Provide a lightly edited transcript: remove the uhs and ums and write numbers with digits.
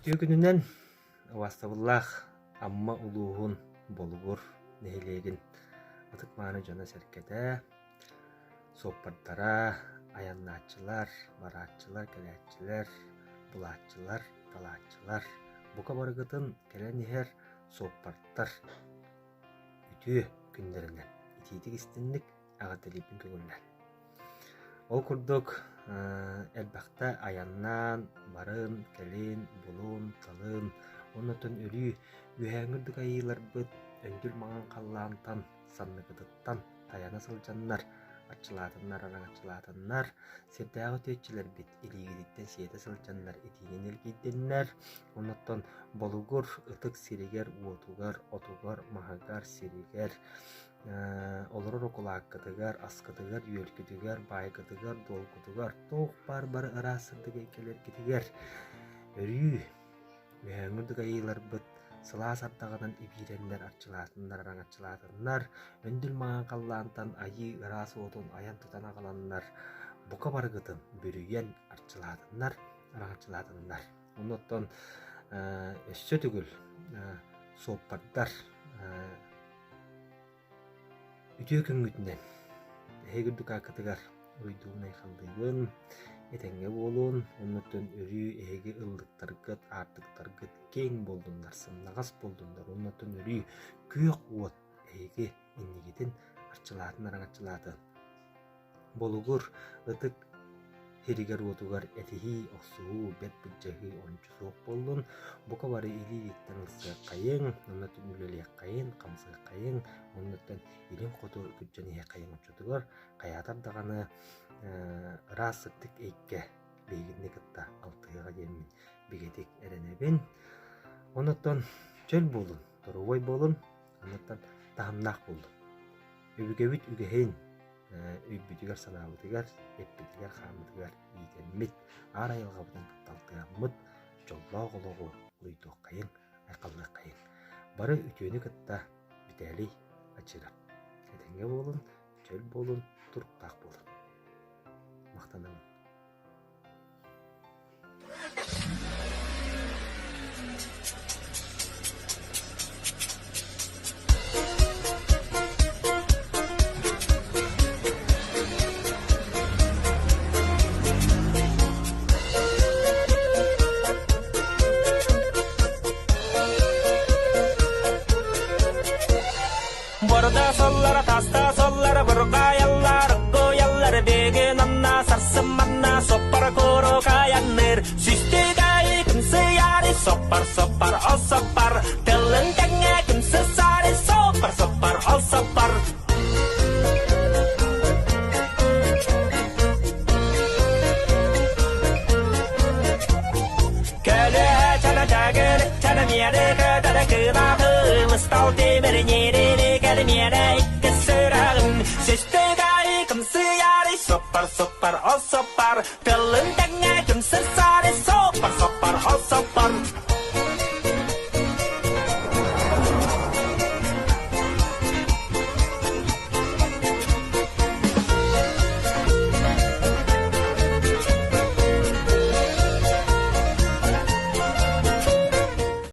Үтүө күнүнэн убаастабыллаах Амма улууһун Болугур нэһилиэгин ытык-мааны дьоно-сэргэтэ, суоппардара, айаннааччылар, барааччылар, кэлээччилэр, булааччылар, талааччылар, бука барыгытын кэлэн иһэр суоппардар үтүө күннэринэн итиитик-истинник эҕэрдэлиирбин көҥүллээн. Ол курдук элбэхтэ айаннаан, барын, кэлин, булун, талын, оннуттан өрүү үөһээҥҥи үрдүк айыыларбыт өндүл маҥан халлаантан, санныкытыттан тайана сылдьаннар, арчылаатыннар, араҥаччылаатыннар, сирдээҕи үтүөччүлэрбит илиигититтэн сиэтэ сылдьаннар итиинэн илгийдиннэр, оннуттан Болугур ытык сиригэр-уотугар, отугар, маһыгар, сиригэр Олорор укулааккытыгар, аскытыгар-үөлгүтүгэр, баайгытыгар-дуолгутугар, туох баар бары ыраас сырдык эйгэлэргитигэр өрүү үөһээҥҥи үрдүк айыыларбыт сылаас ардаҕынан ибиирэннэр, арчылаатыннар, араҥаччылаатыннар, өндүл маҥан халлаантан айыы ыраас уотун айан тутан аҕаланнар, бука барыгытын бүрүйэн арчылаатыннар, араҥаччылаатыннар. Оннуттан өссө төгүл суоппардар Үтүө күҥҥүтүнэн! Эһиги үрдүк ааккытыгар уруйдуубун-айхаллыыбын, этэҥҥэ буолун, оннуттан өрүү эһиги ыллыктаргыт, аартыктаргыт киэҥ буоллуннар, сымнаҕас буоллуннар, оннуттан өрүү күөх уот эһиги иннигитин арчылаатын араҥаччылаатын. Болугур ытык сиригэр-уотугар этиһии, охсуһуу, бэрт былдьаһыы ончу суох буоллун, бука бары илии-илииттэн ылсыаххайыҥ, оннуттан үлэлиэххэйиҥ, хамсыаххайыҥ, оннуттан илин хоту күрдьэн иһиэххэйиҥ оччотугар хайаатар даҕаны ыраас сырдык эйгэ биһигини кытта алтыһыаҕа диэммин бигэтик эрэнэбин. Оннуттан чөл буолун, доруобай буолун, оннуттан таһымнаах буоллун. Өбүгэбит үгэһин өйбүтүгэр-санаабытыгар, эппитигэр-хааммытыгар иитэммит, аар айылҕабытын кытта алтыһаммыт, дьоллоох олоҕу уруйдуоххайыҥ, айхаллыаххайыҥ. Бары үтүөнү кытта Виталий Очиров. Этэҥҥэ буолун, чөл буолун, туруктаах буолун. Махтанабын. Борда соллара таста соллара бургаяллар гояллар беген анна сарсын манна соппар куорукаянныр Сүстүк айы кымсыяры соппар соппар ол соппар Тылын тэҥҥэ кымсысары соппар соппар ол соппар Көлө чана чагыр чана миэре көтөрө кынаахы Мыстал тимир ньирири кэлимиэрэ икки сүрэҕим Сүстүк айы кымсыяры соппар соппар ол соппар Тылын тэҥҥэ.